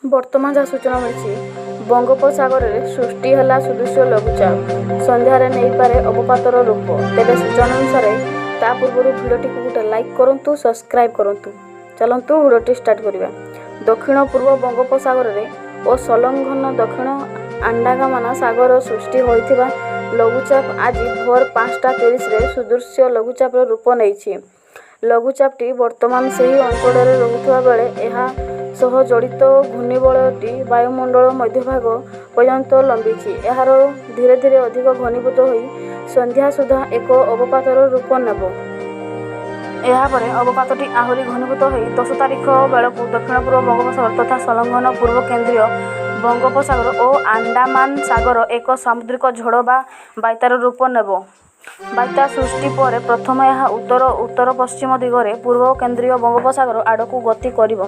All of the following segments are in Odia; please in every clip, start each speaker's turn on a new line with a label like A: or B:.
A: ବର୍ତ୍ତମାନ ଯାହା ସୂଚନା ମିଳିଛି, ବଙ୍ଗୋପସାଗରରେ ସୃଷ୍ଟି ହେଲା ସୁଦୃଶ୍ୟ ଲଘୁଚାପ, ସନ୍ଧ୍ୟାରେ ନେଇପାରେ ଅବପାତର ରୂପ। ତେବେ ସୂଚନା ଅନୁସାରେ, ତା ପୂର୍ବରୁ ଭିଡ଼ିଓଟିକୁ ଗୋଟେ ଲାଇକ୍ କରନ୍ତୁ, ସବସ୍କ୍ରାଇବ୍ କରନ୍ତୁ। ଚାଲନ୍ତୁ ଭିଡ଼ିଓଟି ଷ୍ଟାର୍ଟ କରିବା। ଦକ୍ଷିଣ ପୂର୍ବ ବଙ୍ଗୋପସାଗରରେ ଓ ସଂଲଗ୍ନ ଦକ୍ଷିଣ ଆଣ୍ଡାମାନ ସାଗର ସୃଷ୍ଟି ହୋଇଥିବା ଲଘୁଚାପ ଆଜି ଭୋର 5:30ରେ ସୁଦୃଶ୍ୟ ଲଘୁଚାପର ରୂପ ନେଇଛି। ଲଘୁଚାପଟି ବର୍ତ୍ତମାନ ସେହି ଅଞ୍ଚଳରେ ରହୁଥିବା ବେଳେ ଏହା ସହ ଜଡ଼ିତ ଘୂର୍ଣ୍ଣିବଳୟଟି ବାୟୁମଣ୍ଡଳ ମଧ୍ୟଭାଗ ପର୍ଯ୍ୟନ୍ତ ଲମ୍ବିଛି। ଏହାର ଧୀରେ ଧୀରେ ଅଧିକ ଘନୀଭୂତ ହୋଇ ସନ୍ଧ୍ୟା ସୁଦ୍ଧା ଏକ ଅବପାତର ରୂପ ନେବ। ଏହାପରେ ଅବପାତଟି ଆହୁରି ଘନୀଭୂତ ହୋଇ 10 ତାରିଖ ବେଳକୁ ଦକ୍ଷିଣ ପୂର୍ବ ବଙ୍ଗୋପସାଗର ତଥା ସଂଲଗ୍ନ ପୂର୍ବ କେନ୍ଦ୍ରୀୟ ବଙ୍ଗୋପସାଗର ଓ ଆଣ୍ଡାମାନ ସାଗର ଏକ ସାମୁଦ୍ରିକ ଝଡ଼ ବା ବାତ୍ୟାର ରୂପ ନେବ। ବାତ୍ୟା ସୃଷ୍ଟି ପରେ ପ୍ରଥମେ ଏହା ଉତ୍ତର ଉତ୍ତର ପଶ୍ଚିମ ଦିଗରେ ପୂର୍ବ କେନ୍ଦ୍ରୀୟ ବଙ୍ଗୋପସାଗର ଆଡ଼କୁ ଗତି କରିବ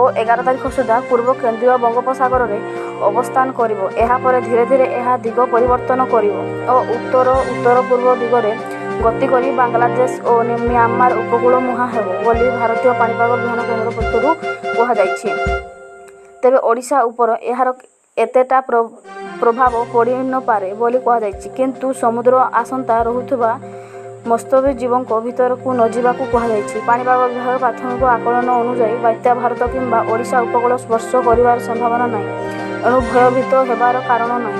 A: ଓ 11 ତାରିଖ ସୁଦ୍ଧା ପୂର୍ବ କେନ୍ଦ୍ରୀୟ ବଙ୍ଗୋପସାଗରରେ ଅବସ୍ଥାନ କରିବ। ଏହାପରେ ଧୀରେ ଧୀରେ ଏହା ଦିଗ ପରିବର୍ତ୍ତନ କରିବ ଓ ଉତ୍ତର ଉତ୍ତର ପୂର୍ବ ଦିଗରେ ଗତି କରି ବାଂଲାଦେଶ ଓ ମିଆଁମାର ଉପକୂଳ ମୁହାଁ ହେବ ବୋଲି ଭାରତୀୟ ପାଣିପାଗ ବିଜ୍ଞାନ କେନ୍ଦ୍ର ପକ୍ଷରୁ କୁହାଯାଇଛି। ତେବେ ଓଡ଼ିଶା ଉପରେ ଏହାର ଏତେଟା ପ୍ରଭାବ ପଡ଼ିନପାରେ ବୋଲି କୁହାଯାଇଛି। କିନ୍ତୁ ସମୁଦ୍ର ଆସନ୍ତା ରହୁଥିବା ମତ୍ସ୍ୟଜୀବୀଙ୍କ ଭିତରକୁ ନଯିବାକୁ କୁହାଯାଇଛି। ପାଣିପାଗ ବିଭାଗ ପ୍ରାଥମିକ ଆକଳନ ଅନୁଯାୟୀ ବାତ୍ୟା ଭାରତ କିମ୍ବା ଓଡ଼ିଶା ଉପକୂଳ ସ୍ପର୍ଶ କରିବାର ସମ୍ଭାବନା ନାହିଁ। ଏଣୁ ଭୟଭୀତ ହେବାର କାରଣ ନାହିଁ।